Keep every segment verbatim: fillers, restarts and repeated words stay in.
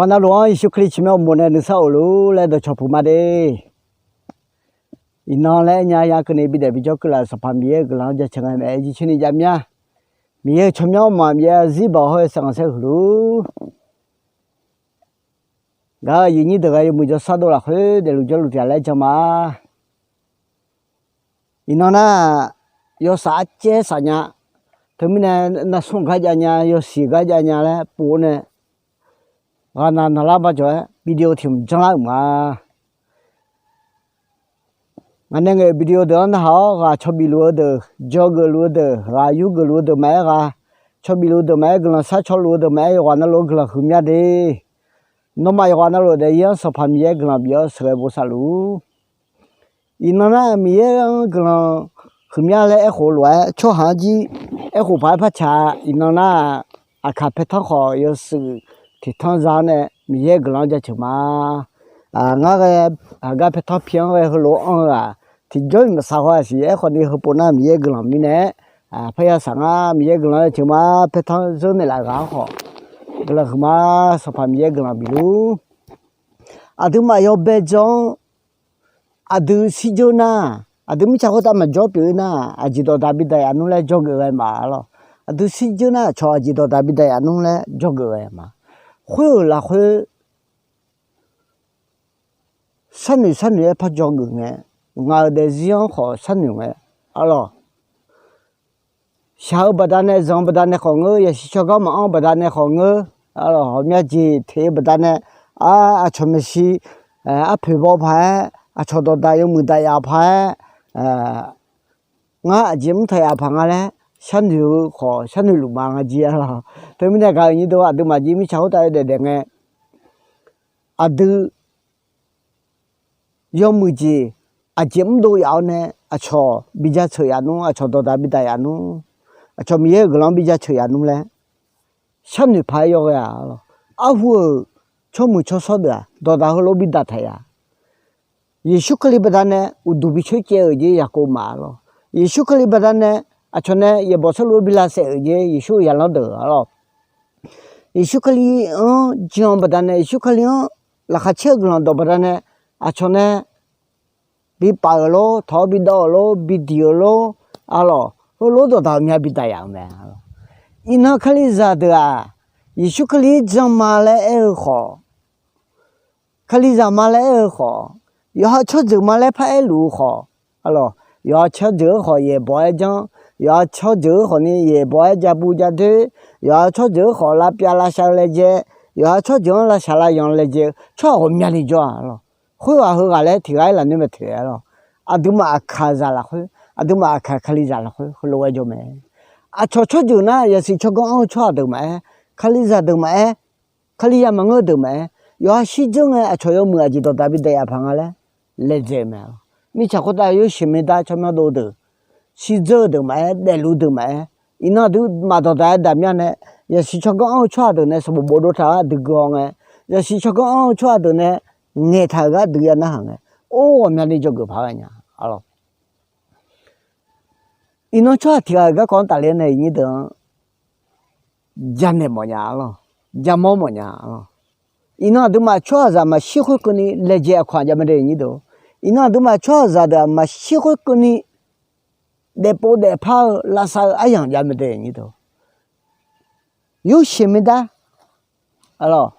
Aqpaq navluf-anr Yeqsur Kali tsawrmyanr uqmov nae nuisar of luf laer dawqcawq puq ma de. Iqnan laer aernya ya keuvni bidaef bijawr keuvlaf-euq Sanqpaq Miqyaer-euq guiqlanq-anr jaceuq ngae mae, jircoer ni jav mya. Miqyaer-euq tsawrmyanr maqbyav zarzir baoq hawr-eu saeqganq saer huiq luf. Gaq-euq aqyuif nyir deuq ghae yawmuiq jawrshar dov lafkhoer daefluf jawrluf tiq ghaq laer jan ma. Iqnan nar, yawsaf arcaer saf nya. Teumirnae, narsmr gar jav nya, yawsiq gar jav nya laer pov-awr nae, ghaqnaq naqlar bajawq-aer video tiq hmq janlar-euq ma. Ngaq nae ngaeq-euq video deuq-anr narhaq-awr ghaq cawq bif luf-eu deuq, jawr geuf luf-eu deuq, ghaq yur geuf luf-eu deuq maqaer, ghaq cawq bif luf-eu deuq maqaer, guiqlanq shar caw luf-eu deuq maqaer, yawqghaq navluf-eu guiqlanq huiqmya de. Nawmaf yawqghaq navluf-eu daefzir-anr Sanqpaq Miqyaer guiqlanq bif-awr sheuqghae bosav luf-ur. Iqnan nar Miqyaer-anr guiqlanq huiqmya laer aerkhof lof-aer tsawrhaq-anr jir aerkhof paq-aer par taq-a. Iqnan nar, aqkaq paertanr khawf yawshuif tiqtanr za-awr nae Miqyaer guiqlanq-anr jaceuq ma. Ngar ghae, aqgar paertanr pi-anr ghae heulof-aer anr-eu-aq, tiqjawr-iq maqsaq haw-aq siq. Aerkhawf ni heupov nar Miqyaer guiqlanq mirnae, parya saq ngar Miqyaer guiqlanq-anr jaceuq ma. Paertanr zeur naeqlaf ghaq-anr khawf guiqlanq huiqma. Sanqpaq Miqyaer guiqlanq bif luf-ur. Aqduimaf yawbae jan-anr aqdui shirdzeur nar, aqdui mirtsaq khoertav maqjawr pyeuf-ir nar, aqjeq dawqdaq bi daq yaf nmr laer dzawgeuf ghae ma lawq. Aqdui shirdzeur nar, aqcawq aqjeq dawqdaq bi daq yaf nmr laer dzawgeuf ghae ma. Khoer-euq lafkhoer, sharnoeq sharnoeq-aer par dzawgeuf ngae, ngaq-euq daefzir-anr khawf sharnoeq ngae, arlawq. Shaq-eu baqdanae, zanq-eu baqdanae khawf ngeur, yasiq tsawrganr maqanr-eu baqdanae khawf ngeur, arlawq, ghawqmya jeq teq-eu baqdanae, aqcawq maeqshi, arpoeq baw paq-aer, aqcawq dawqdaq yawmuiq daq yaf paq-aer, ngar aqjeq mr taq yaf paq nga laer sharnoeq-eu khawf sharnoeq luf ma nga jir, arlawq. Teumirnae gaq-euq nyir deuq aqduimaf jir mirtsaq khoertav yawdaef daef ngae, aqdui yawmuiq jeq aqjeq mrdov yaf-awr nae, aqcawq bi jaceuq yaf nmr, aqcawq dawqdaq bi daq yaf nmr, aqcawq Miqyaer-euq guiqlanq-anr bi jaceuq yaf nmr laer sharnoeq paq-aer yawghae-aq, arlawq. Arhu-euq tsawrmuiq tsawrshawr deuq-aq, dawqdaq heulof bi daq taq yaf. Yeqsur Kali baqdanae uqduq bi coer caev-euq jeq yaqkov ma, arlawq. Yeqsur Kali baqdanae aqcawq nae yaeqbawq saerlu-aer bi lavsaef-euq jeq, Yeqsur-euq zaqlanr deuq, arlawq. Yeqsur Kali-anr jan-eu baqdanae, Yeqsur Kali-anr laqkhaq caer-eu guiqlanq dawq baqdanae, aqcawq nae bi paf-euq lor, tawq-awr bi dawv-euq lor, bi diq-euq lor, arlawq, heulof dawqdaq ghawqmya bi daq yaf-euq mae. Iqnan Kalizaq deuq-aq, Yeqsur Kali-anr jan ma laer aer-eu khawf, Kalizaq ma laer aer-eu khawf, yawqha tsawrjeuq ma laer paraer luf-eu khawf, arlawq, yawqha tsawrjeuq-anr khawf yaeqbawq-aer janr, yawqha tsawrjeuq-anr khawf ni yaeqbawq-aer ja bu ja doer, yawqha tsawrjeuq-anr khawf lavpyav lavshav-eu laejae, yawqha tsawrjeuq-anr lavshaq lavyanq laejae-eu tsawrhaq ghawqmyani jawr-a, arlawq. Khoerghaq heughaq laer tiq ghaq-aer lafnoer mae toeq, arlawq. Aqduimaf aqkaqzaq lafkhoer, aqduimaf aqkaq Kalizaq lafkhoer heulof-aer jawr mae. Aqcawq tsawrjeuq nar, yasiq tsawrganr anr-eu tsawrhaq deuq maqaer, Kalizaq deuq maqaer, Kalizaq maqngeur-eu deuq maqaer, yawqha shirdzeur ngae aqcawq yawmuiq aqjeq dawqdaq bi daq yaf paq nga laer laejae-eu mae, arlawq. Mirtsaq khoertav yawshuif miqdar tsawrmyanr dov deuq, shirdzeur-eu deuq maqaer, daefluf deuq maqaer, iqnan aqduimaf dawqdaq-aer daqmyanr nae, yasiq tsawrganr anr-eu tsawrhaq deuq nae sanqbof bof dov taq-awr aqdui gui-awr ngae, yasiq tsawrganr anr-eu tsawrhaq deuq nae ngaeqtaq-euq gar aqdui ya narhaq ngae, or ghawqmyani dzawgeuf paq ghae nya, arlawq. Iqnan tsawrhaq tiq ghaq-euq garkawv-anr tafler nae iqnyir deuq-anr janaeq mawfnya, arlawq, jamawr mawfnya, arlawq. Iqnan aqduimaf tsawrhaqzaq maqshir khoerkeuvni laejae aqkawq-aq jav mae de, iqnyir deuq. Iqnan aqduimaf tsawrhaqzaq deuq-aq maqshir khoerkeuvni daefpov daefpar-eu lavsav-eu aryamq jav mae de, iqnyir deuq. Yawshuif miqdar, arlawq,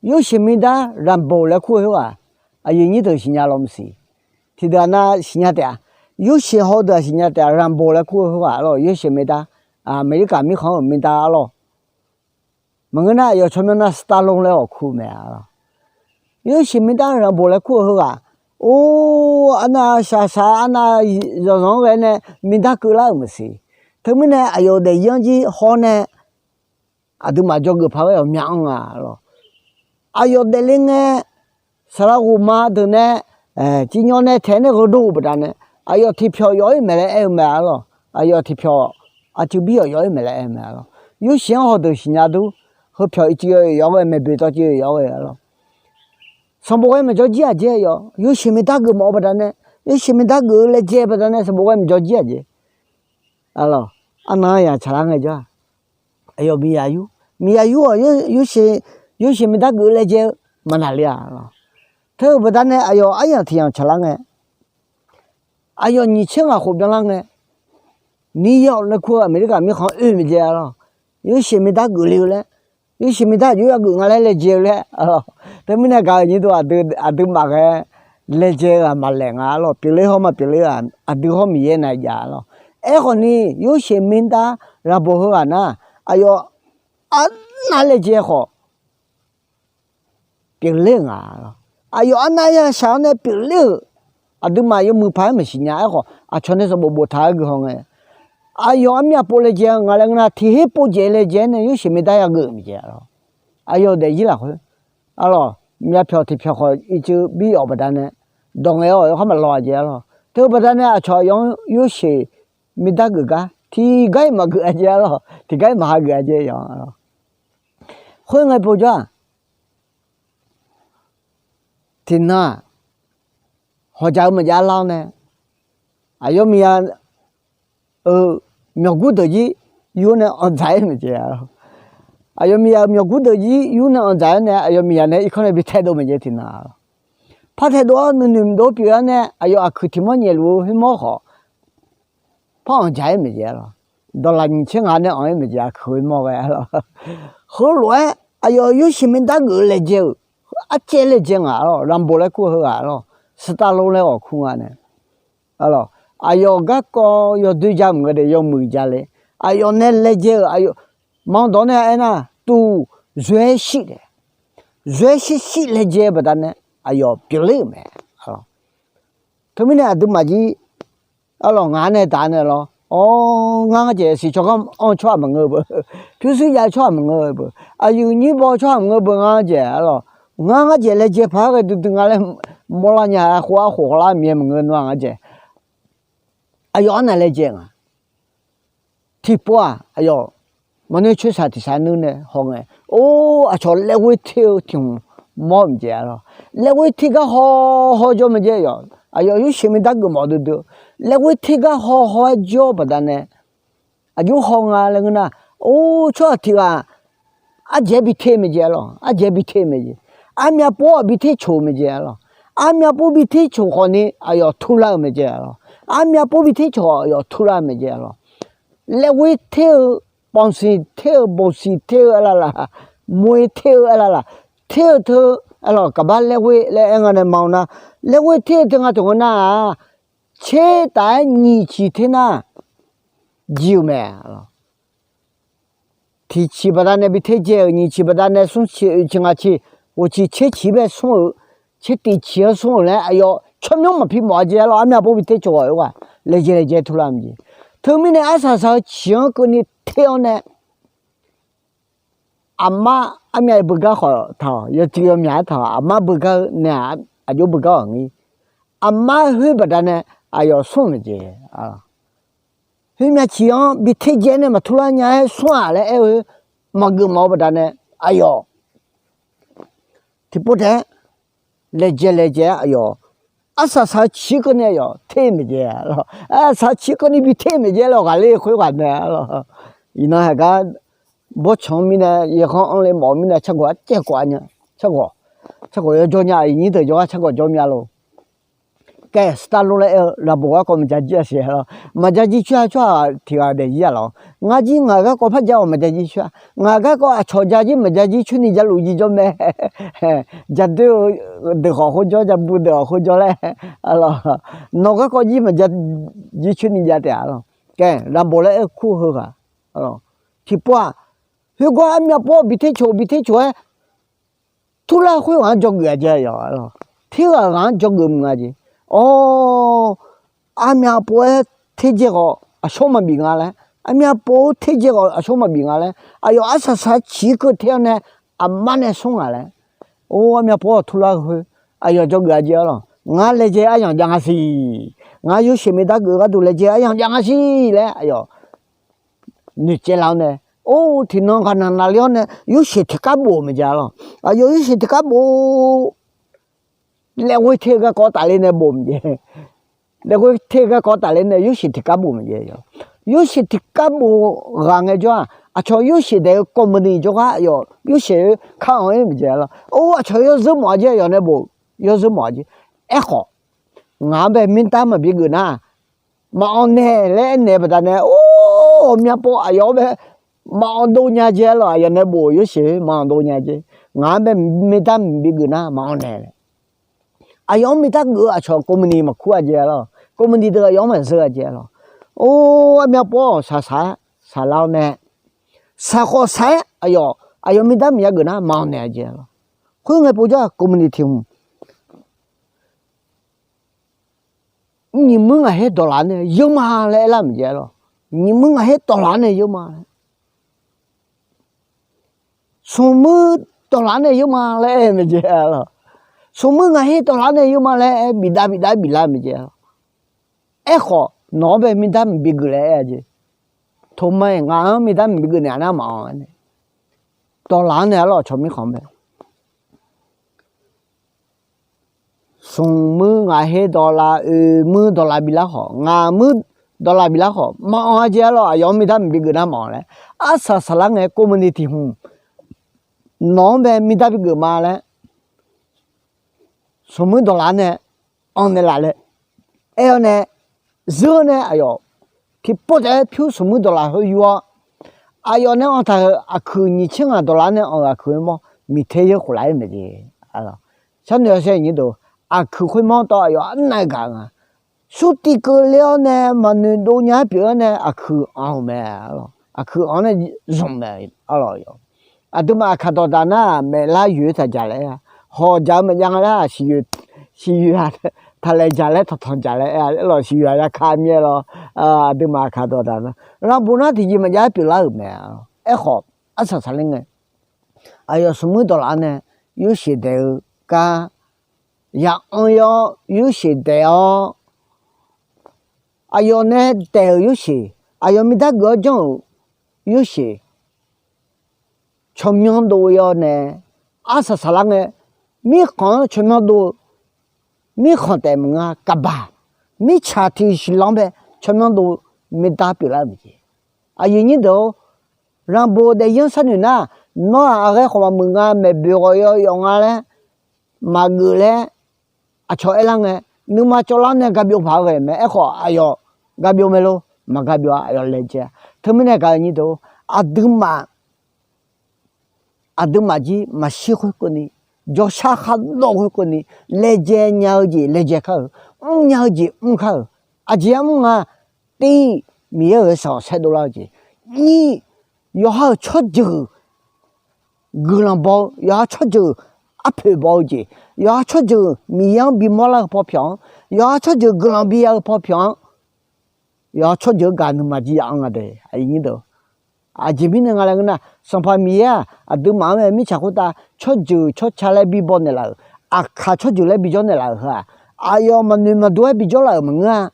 yawshuif miqdar Rambo laer kur-eu khoerghaq, aqyuif nyir deuq siqnya law maqsiq. Tiqdeuq-aq nav siqnya taef-a. Yawshuif haw deuq-aq siqnya taef-a, Rambo laer kur-eu khoerghaq, arlawq, yawshuif miqdar, Aqmeqlirkaq mirkhanq-euq miqdar, arlawq. Maqngeur nar aqyawf tsawrmyanr nar Stallone laer awq kur-eu mae, arlawq. Yawshuif miqdar Rambo laer kur-eu khoerghaq, or, arnav shaqshaq arnav zanqzanq-anr ghae nae miqdar keuvlar-euq maqsiq. Teumirnae aqyawf daefzir-anr jir hawr nae aqduimaf dzawgeuf paq-aer ghawqmya anr nga, arlawq. Aqyawf daefle ngae, saqlaq ghofma deuq nae, civ nyaw nae taeq nae gheudov-euq baqdanae, aqyawf tiqpyawq yawf-ir maeq laer aer-eu mae, arlawq. Aqyawf tiqpyawq aqcuiv bir yawf yawf-ir maeq laer aer-eu mae, arlawq. Yawshuif-anr haw deuq siqnya dur, heupyawq ircuf yawf yawf ghae maeqboeq tawv ceuv yawf ghae, arlawq. Sanqbof ghae maqjawr jir aqjeq-aer yawf, yawshuif miqdar geufmawf-eu baqdanae, yawshuif miqdar geuf-eu laejae baqdanae sanqbof ghae maqjawr jir aqjeq, arlawq. Arnan yaq tsaqlar ngaejawr-aq, aqyawf miqyaq yur, miqyaq yur-awq, yawshuif Yorsaeq miqdar geuf laejae-eu maqnaqle-a lawq. Teu-eu baqdanae aqyawf aryamq tiq yamq tsaqlar ngae, aqyawf nyiq tser ngaq khof byanlar ngae, New York laer kur-eu America mirkhanq oe maeqjae-a lawq. Yorsaeq miqdar geuf le-eu laer, yorsaeq miqdar aqjox yageuf nga laer laejae-eu laer. Teumirnae gaq-euq nyir deuq, aqdui maqghae laejae-eu-aq maqlaeq nga-a lawq. Pyeufler hawr maqpyeufler-eu aqdui hawr Miqyaer naeq jav-a lawq. Aerkhawf ni yorsaeq miqdar ravbof heughaq nar, aqyawf arnav laejae khawf pyeufler-euq nga lawq. Aqyawf arnav yashaq-awr nae pyeufler-euq, aqduimaf yawmuiq paq-aer maqsiq nya. Aerkhawf aqcawq nae sanqbof boftaq-aer guihaw ngae, aqyawf armyav pov laejae-eu nga laer ngeur nar, tiq her pov dzaeq laejae-aer nae yorsaeq miqdar yageuf-euq maeqjae-a lawq. Aqyawf-eu daefzir lafkhoer, arlawq, myavpyawq tiqpyawq khawf ircuf bir yawf baqdanae, dawq ngae-awr yawkhar maqlaw-a jeq-a lawq. Teu-eu baqdanae aqcawq aqyawf-anr yorsaeq miqdar geuf gar tiqgar-iq maqgeuf-a jeq-a lawq. Tiqgar-iq maqha geuf-a jeq yawf-a lawq. Khoerngae povjawr-aq, tiqnan-aq, hawqjaq-eu maqjav lar-awr nae, aqyawf miqya-euq myawqgur deuq jir yur nae anqdzaq-aer maeqjae-a lawq. Aqyawf miqya-euq myawqgur deuq jir yur nae anqdzaq-aer nae aqyawf miqya nae irkanr nae bi taedov maeqjae tiqnan-a lawq. Par taedov-awr nuinoeq dov pyeuf-awr nae aqyawf aqkuiq tiq mawr nyaef luf-eu khoermawr khawf par anqdzaq-aer maeqjae-a lawq. Dawqlaq nyiq tser ngaq nae anq-aer maeqjae aqkuiq khoermawr ghae-a lawq. Heulof-aer aqyawf yorsaeq miqdar geuf-eu laejae-euq, arcaev laejae ngaq-a lawq. Lambof laer kur-eu heughaq-a lawq. Saqtavlov laer ghawq kur nga nae, aqyawf garkawv yawdoer ja maqngeur de, yawmuiq ja le. Aqyawf nae laejae-euq aqyawf, manq dawq nae aernar, tuq zoer shir taef, zoer shir shir laejae-eu baqdanae aqyawf pyeufler-euq mae. Teumirnae aqduimaf jir, arlawq, ngaq-anr nae daq nae lawr, awr, ngar ngar jaeq siqcawq gar anr-eu tsawrhaq maqngeur-eu beu, pyurshuir jav-eu tsawrhaq maqngeur-eu beu, aqyuif nyir baw-eu tsawrhaq maqngeur-eu beu, ngar ngar jaeq, arlawq, ngar ngar jaeq laejae paq-aer ghae duidui nga laer mawrlar nya-a. Khof arkhof khawflar miqyaer maqngeur nar ngar jaeq, aqyawf arnav laejae nga. Tiqpov-aq aqyawf maqnoer coer saq tiq saq nuir nae haw ngae, or, aqcawq laer ghoer ter-eu tiq hmq mawr-eu maqjaeq-a lawq. Laer ghoer ter gar haw haw jawr maqjaeq yawf, aqyawf yorsaeq miqdar geuf mawf duidui-eu, laer ghoer ter gar haw haw-aer jawr-eu baqdanae, aqjox haw nga laer ngeur nar, or, tsawrhaq tiq ghaq ardzaeq-aer bi ter maeqjaeq-a lawq. Ardzaeq-aer bi ter maeqjaeq. Armyav pov-awr bi ter coq maeqjaeq-a lawq. Armyav pov bi ter coq khawfni aqyawf turlar-eu maeqjaeq-a lawq. Armyav pov bi ter coq aqyawf turlar-eu maeqjaeq-a lawq. Laer ghoer ter-eu, panqsiq ter-eu, boqsiq ter-eu arlalaq, moe ter-eu arlalaq, ter-eu teu, arlawq, kaqbar laer ghoer laer aer nga nae ma-eu nar, laer ghoer ter-eu teu nga teu ngeur nar-aq, tser taf-aer nyiq ciq ter nar, jir-eu mae. Tiq ciq baqdanae bi ter dzae-euq, nyiq ciq baqdanae smr ciq, oeq ciq, ngaq ciq, ghof ciq, tser ciq bae smr-euq, tser tiq ciq-anr smr-euq laer aqyawf tsawrmyanr maqpi mawf-a jeq-a lawq. Armyav pov bi ter coq-awq-eu ghaq laejae laejae turlar maqjaeq. Teumirnae arsaq saq-eu ciq-anr keuvni ter-awr nae, aqmar armyav beugar khawf taq-awq, yawcuiv yawmyaq-aer taq-awq, aqmar beugar-eu nae-aq, aqjox beugar-awq ngir. Aqmar khoer baqdanae aqyawf smr maeqjeq. Khoermyav ciq-anr bi ter dzae nae maqturlar nya-aer smr-aq laer aer-eu, maqgeuf mawf-eu baqdanae aqyawf tiqpov taef-aer laejae laejae-aer aqyawf arsaq saq-eu ciq keuvni aqyawf ter maeqjeq-a lawq. Arsaq saq-eu ciq keuvni bi ter maeqjeq lawq. Ghaqler khoerghaq mae-a lawq. Iqnan haiq gar bawrtsanq-anr mirnae, yaeqkhanr anr le mawf-eu mirnae, cargawq arcaev gawq-a nya. Cargawq, cargawq yawjawr nya, iqnyir deuq jawrgar cargawq jawr mya lor. Kae, saqtavlov laer aer-eu, laqbof garkawv maqja jir-a siq-a lawq. Maqja jir coer-a tsawrhaq tiq ghaq daefzir-a lawq. Ngar jir ngaq garkawv par ja-awq maqja jir coer-a. Ngaq garkawv aqcawq ja jir maqja jir coer ni jaluf jir jawr mae. Jadoer-eu deuq khawf khoer jawr, jabu deuq khawf khoer jawr laer, nawq garkawv jir maqja jir coer ni ja taef-a lawq. Kae, laqbof laer aer kur heughaq, tiqpov-aq, khoergar armyav pov bi ter coq bi ter coq-aer turlar khoerghaq-anr dzawgeuf-a jeq-a lawq. Terghaq ghaq-anr dzawgeuf mq nga jeq. Awr, armyav pov-aer terdzae khawf aqshawr maqbif nga laer, armyav pov-aer terdzae khawf aqshawr maqbif nga laer, aqyawf arsaq saq-eu ciq keuv ter-awr nae aqmar nae smr ngaq laer, or, armyav pov-awr turlar khoer aqyawf dzawgeuf-a jeq-a lawq. Ngar laejae aryamq jav nga siq. Ngar yorsaeq miqdar geuf gharduq laejae aryamq jav nga siq laer aqyawf noeqtsaev lar-awr nae, or, tiqnan ghaqnaq naqler-awr nae yorsaeq tiqkar bof-eu maqjav-a lawq. Aqyawf yorsaeq tiqkar bof, laer ghoer ter-eu garkawv tafler nae bof maqjav. Laer ghoer ter-eu garkawv tafler nae yorsaeq tiqkar bof maqjav. Yorsaeq tiqkar bof ghaq ngaejawr-aq, Aqcawq yorsheuq daeq-eu company jawrgar aqyawf yorsheuq-eu kar-anr-ir maqjae lawr. Or, aqcawq yawzeur mawf-a jeq, aqyawf nae bof yawzeur mawf-a jeq. Aerkhawf, ngaq-anr bae mirtar maqbi geuf nar, maqanr naeq laer aernaeq baqdanae, or, ghawqmya pov aqyawf-anr bae maqanr dov nya jeq lawr. Aqyawf nae bof yorsheuq maqanr dov nya jeq. Ngaq-anr bae mirtar maqbi geuf nar maqanr naeq laer. Aqyawf-anr mirtar geuf-eu aqcawq company maqkur-a jeq lawr. Company deuq aqyawf-anr maqzeur-a jeq lawr. Or, ghawqmya pov-awq saqsaq-aer saqlar-awr nae, saqkhawf saq-aer aqyawf, aqyawf mirtar maqya geuf nar maqanr naeq-a jeq lawr. Khoerngae povjawr-aq company tiq hmq nyiq muir ngaq her dawqlaf nae yeur ma laer aerlar maqjae lawr. Nyiq muir ngaq her dawqlaf nae yeur ma laer, smq muir dawqlaf nae yeur ma laer aer maqjae lawr. Smq muir ngaq her dawqlaf nae yeur ma laer aer bifdav bifdav-aer biflar maqjae lawr. Aerkhawf, nawq-anr bae mirtar maqbi geuf laer aer-a jeq. Toma-iq ngaq-anr mirtar maqbi geuf naeq-a nar maqanr-a nae, dawqlaf-anr nae arlawr aqcawq mirkhanq mae. Smq muir ngaq her dawqlaf, oeq muir dawqlaf bilar khawf, ngaq muir dawqlaf bilar khawf maqanr-a jeq arlawr. Aqyawf-anr mirtar maqbi geuf nar maqanr laer, arsaq saqlar ngae company tiq hmq nawq-anr bae mirtar bi geuf ma laer, smq muir dawqlaf nae anr naeqlaf laer aer-awr nae, zeur-awr nae aqyawf tiqpov taef-aer pyur smq muir dawqlaf heu yur-awr, aqyawf nae anr taq-euq aqkuiq nyiq tser ngaq dawqlaf nae anr-euq aqkuiq khoermawr miqter yeur khof laf-ir maeq jeq. Sharnoeq-awr saer nyir deuq, aqkuiq khoermawr tawv aqyawf arnav-eu gaq nga. Surtiv keuvle-awr nae maqnoeq dov nya-aer pyeuf-awr nae aqkuiq anr-euq mae. Aqkuiq anr nae zmq mae. Aqduimaf aqkaq dawqdaq nar-aq, maeqlar yoeq-eu taq jaq laer-a, hawq jaq-eu maqjav nga laer-aq, siqyoeq, siqyoeq-aq taqlaeq jaq laer, tanqtanq jaq laer aer-a lawq. Siqyoeq-aq yaka mir-aer lawr. Aqduimaf aqkaq dawqdaq nar, lanqbof nar tiqjeq maqjav-aer pyeuflar-euq mae. Aerkhawf, arsaq saqler ngae, aqyawf smq muir dawqlaf nae yorsheuq daeq-eu gar ya anr-ir-awr yorsheuq daeq-awr, aqyawf nae daeq-euq yorsheuq, aqyawf miqdar geuf-awr janr-euq yorsheuq, tsawrmyanr dov-ir-awr nae, arsaq saqlar ngae, mirkhanq-anr tsawrmyanr dov-eu, mirkhanq taef maqngeur-a, kaqbaq, mirtsaq tiq siqlanr bae tsawrmyanr dov-eu miqdar pyeuflar-euq mae jeq. Aqyuif nyir deuq-or, lanqbof daefzir-anr sharnoeq nar, nawr-aq aqghaer khawf maqmuiq nga, maeqboeq ghawq yaw yawf nga laer maqgeuf laer aqcawq aerlar ngae, nuima cawvlar nae gabyov paq-aer ghae mae. Aerkhawf aqyawf gabyov mae lor, maqgabyov-a, aqyawf laejae-a. Teumirnae gaq-eu nyir deuq-or, aqduimaf aqduimaf jir maqshir khoerkeuvni, jawrshar khardawv khoerkeuvni, laejae nya-eu jeq laejae kar-euq, mrnya-eu jeq mr kar-euq. Aqjeq-anr mr nga, tir, Miqyaer-euq sanq saerdov lar-eu jeq. Nyir, yawqha-euq tsawrjeuq guiqlanq baw-eu, yawqha tsawrjeuq arpoeq baw-eu jeq, yawqha tsawrjeuq Miqyaer-anr bimawr lar-eu paw pyawq-anr, yawqha tsawrjeuq guiqlanq biya-eu paw pyawq-anr, yawqha tsawrjeuq-anr gaq nuima jir ya anr nga de. Aqjeq mirnae nga laer ngeur nar, Sanqpaq Miqyaer-aq aqduimaf-anr mae mirtsaq khoertav tsawrjeuq tsawrca laer bibaw naeqlaf-euq, aqkaq tsawrjeuq laer bijawr naeqlaf-euq heu-aq, aqyawf maqnoeq maqdov-aer bijawr laf-euq maqngeur-a.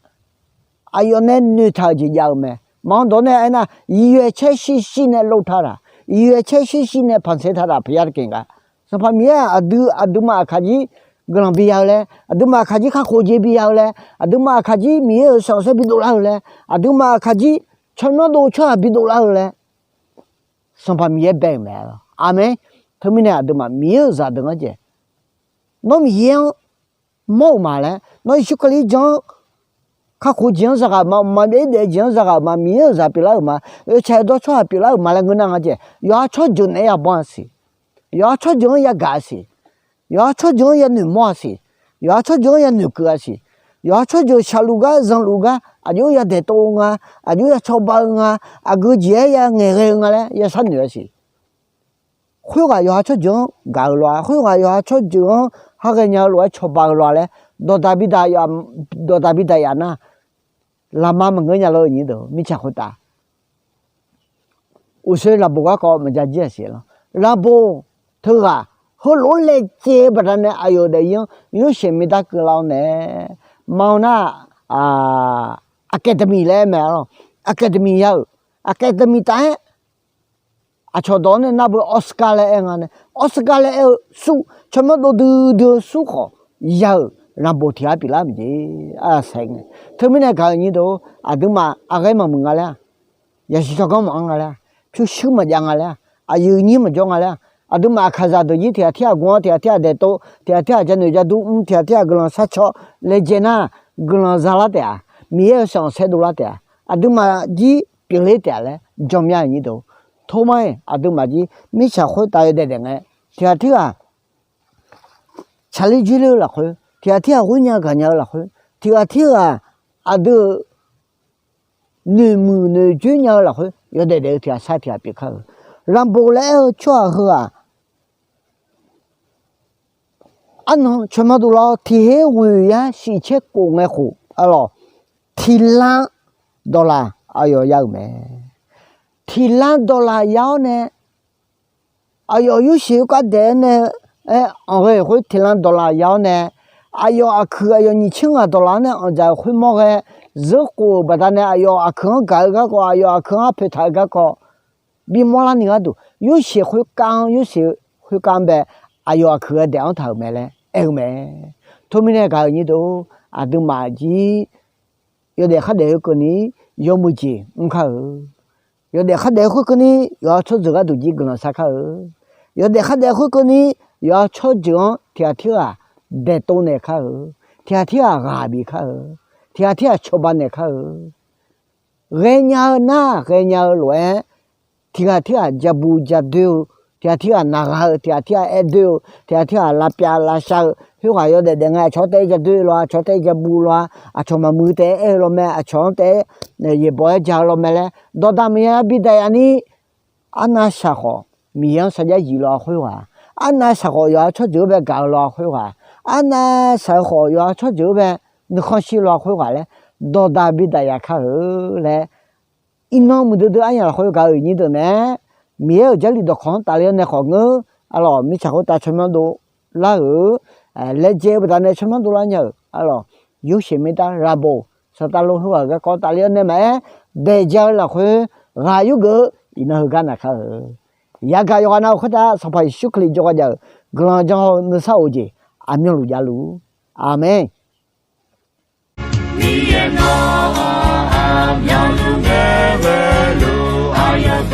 Aqyawf nae noeqtaq-euq jeq jav-eu mae. Maqanr dawq-anr nae aernar, yawqha caer shirshir nae lov taq-aq, yawqha caer shirshir nae panqsaer taq-aq, paqya taqkaq nga. Sanqpaq Miqyaer-aq aqdui aqduimaf aqkaq jir guiqlanq biya-eu laer, aqduimaf aqkaq jir kakhof jeq biya-eu laer, aqduimaf aqkaq jir Miqyaer-euq sanqsaer bidov lar-eu laer, aqduimaf aqkaq jir tsawrmyanr dov tsawrhaq bidov lar-eu laer, Sanqpaq Miqyaer bae-euq mae. Aqmeq. Teumirnae aqduimaf Miqyaer-euq zaqdeuq-anr jeq, nawr Miqyaer-anr mawr-euq ma laer, nawr Yeqsur Kali-anr jan-anr kakhof jeq-anr zaghaq-euq ma, maqbyav-ir daef jeq-anr zaghaq-euq ma, Miqyaer-euq zaq pyeuflar-euq ma, oeqtsaeq dawr tsawrhaq pyeuflar-euq ma laer ngeur nar nga jeq, yawqha tsawrjeuq naeq-aer yabanr-a siq. Yawqha tsawrjeuq-anr yagaq-a siq. Yawqha tsawrjeuq-anr yanoeq mawr-a siq. Yawqha tsawrjeuq-anr yanoeq keuv-a siq. Yawqha tsawrjeuq shaqluf gar zanqluf gar aqjox yadaeq tov-eu nga, aqjox ya cawba-eu nga, aqgeu jeq-aer ya ngaeqghae-eu nga laer ya sharnoeq-a siq. Khoerghaq yawqha tsawrjeuq-anr gaq-eu lof-a, khoerghaq yawqha tsawrjeuq-anr har ghaenya-eu lof-aer cawba-eu lof-a laer, dawqdaq bidaq yaf, dawqdaq bidaq yaf nar, lafma maqngeur nya lor-eu nyir deuq mirtsaq khoertav uqshoe laqbof garkawv maqja jir-aq siq lor. Laqbof teughaq heulof-aer laejae-eu baqdanae aqyawf-euq daefzir-anr yorsheuq miqdar keuvlar-awr nae, ma-awr nar, aqkaeqdaqmiq laer aer mae lor. Aqkaeqdaqmiq ya-euq, aqkaeqdaqmiq taf-aer aqcawq dawq-anr nae nar beu Oscar laer aer nga nae, Oscar laer aer-eu sur, tsawrmyanr dov duidui-eu sur khawf ya-euq laqbof tiq ghaq pyeuflar mae jeq. Aqsaeq ngae, teumirnae gaq-eu nyir deuq-or, aqduimaf aqghaer maqmuiq nga laer-aq, yasiq tsawrganr maqanr nga laer-aq, pyurshuir maqjav nga laer-aq, aqyuif nyir maqjawr nga laer-aq, aqduimaf aqkaqzaq deuq jir tiqghaq tirghaq gu-anr, tiqghaq tirghaq daeqtov, tiqghaq tirghaq janaeq jadov mr, tiqghaq tirghaq guiqlanq sharcaw laejae nar, guiqlanq zalar taef-a, Miqyaer-euq shaqanq saerdov lar taef-a, aqduimaf jir pyeufler taef-a laer janmya-euq nyir deuq, tormar-iq aqduimaf jir mirtsaq khoertav yawdaef daef ngae, tiqghaq tirghaq tsaqler dzoerler-eu lafkhoer, tiqghaq tirghaq ghoer nya gaqnya-eu lafkhoer, tiqghaq tirghaq aqdui-euq noeqmuiq noeqdzoer nya-eu lafkhoer yawdaef daef-eu tiqghaq sar tiqghaq pyeuf kar-eu. Lambo laer aer-eu tsawrhaq heughaq arnan tsawrmyanr dovlar-awr, tiqher ghoeq yar shif caer khof ngae khof arlawq, tiqlanr dawqlaq aqyawf ya-euq mae. Tiqlanr dawqlaq ya-awr nae, aqyawf Yorsaeq-eu kar daef-aer nae aer anq ghae-euq khoer tiqlanr dawqlaq ya-awr nae, aqyawf aqkuiq aqyawf nyiq tser ngaq dawqlaq-anr nae anqdzaq-euq khoermawr ghae, zeur khof-euq baqdanae aqyawf aqkuiq-anr gaq-eu garkawv, aqyawf aqkuiq-anr poeqtaq-eu garkawv, bimawr larni gharduq, Yorsaeq khoerkav-anr, Yorsaeq khoerkav-anr bae aqyawf aqkuiq ghae daef-anr taq-euq mae laer aer-eu mae. Teumirnae gaq-euq nyir deuq, aqduimaf jir yawdaef khardaef khoerkeuvni yawmuiq jeq mr kar-eu. Yawdaef khardaef khoerkeuvni yawqha tsawrjeuq gharduq jir guiqlanq shar kar-eu. Yawdaef khardaef khoerkeuvni yawqha tsawrjeuq-anr tiqghaq tirghaq daeqtov naeq kar-eu. Tiqghaq tirghaq ghaq bif kar-eu. Tiqghaq tirghaq cawba naeq kar-eu. Ghaenya-eu nar ghaenya-eu lof-aer, tiqghaq tirghaq jabu jadoer-eu, tiqghaq tirghaq naqgha-eu, tiqghaq tirghaq aerdoer-eu, tiqghaq tirghaq lavpyav lavshav-eu khoerghaq yawdaef daef ngae, aqcawq-anr taef-aer jadoer lof-a, aqcawq-anr taef-aer jabu lof-a, aqcawq maqmuiq taef-aer aer-eu lawr mae, aqcawq-anr taef-aer yaeqbawq-aer ja-eu lawr mae laer dawqdaq maqya bidaq yaf ni, arnav shaq khawf Miqyaer-anr sarjax yif lof-a khoerghaq, arnav shaq khawf yawqha tsawrjeuq-anr bae gaq-eu lof-a khoerghaq, arnav shaq-eu khawf yawqha tsawrjeuq-anr bae nuikhanr shir lof-a khoerghaq laer dawqdaq bidaq yaf kar-eu laer, iqnan muiqdui dui aryamq lafkhoer gaq-euq nyir deuq nae, Miqyaer-euq jarlif dawqkawq-anr tafler-awr nae khawf ngeur, arlawq, mirtsaq khoertav tsawrmyanr dovlar-euq, laejae-eu baqdanae tsawrmyanr dovlar nya-euq, arlawq, Yorsaeq mirdav Lambo, Saqtaqlo khoerghaq garkawv tafler-awr nae maqaer, daeq ja-eu lafkhoer ghaq yurgeuf-eu iqnan heugar naq kar-eu. Yagaq yawqghaq nav-euq khoertav Sanqpaq Yeqsur Kali jawrgar jav-euq guiqlanq janr-awr nuisar of-eu jeq aqmyanluf javluf. Aqmeq. Miqyaer nawr-aq aqmyanluf ngae ghaeluf aqyawf